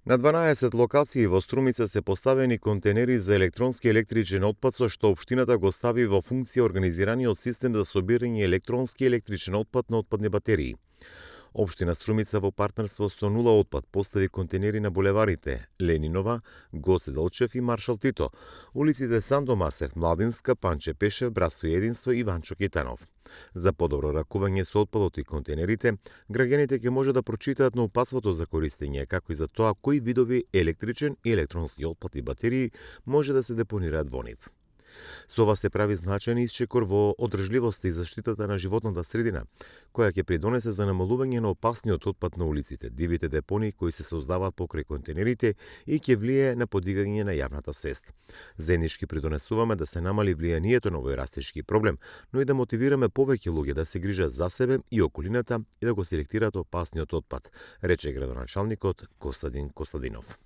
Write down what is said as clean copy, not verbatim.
На 12 локации во Струмица се поставени контейнери за електронски електричен отпад, со што општината го стави во функција организираниот систем за собирање електронски електричен отпад на отпадни батерии. Општина Струмица во партнерство со Нула отпад постави контейнери на булеварите Ленинова, Гоце Делчев и Маршал Тито, улиците Сандо Масев, Младинска, Панче Пешев, Братство и единство и Ванчо Китанов. За подобро ракување со отпадот и контейнерите, граѓаните ќе може да прочитаат на упатството за користење, како и за тоа кои видови електричен и електронски отпад и батерии може да се депонираат во нив. Со ова се прави значаен исчекор во одржливоста и заштитата на животната средина, која ќе придонесе за намалување на опасниот отпад на улиците, дивите депонии кои се создаваат покрај контейнерите и ќе влие на подигање на јавната свест. Заеднички придонесуваме да се намали влијанието на овој растечки проблем, но и да мотивираме повеќе луѓе да се грижат за себе и околината и да го селектираат опасниот отпад, рече градоначалникот Костадин Костадинов.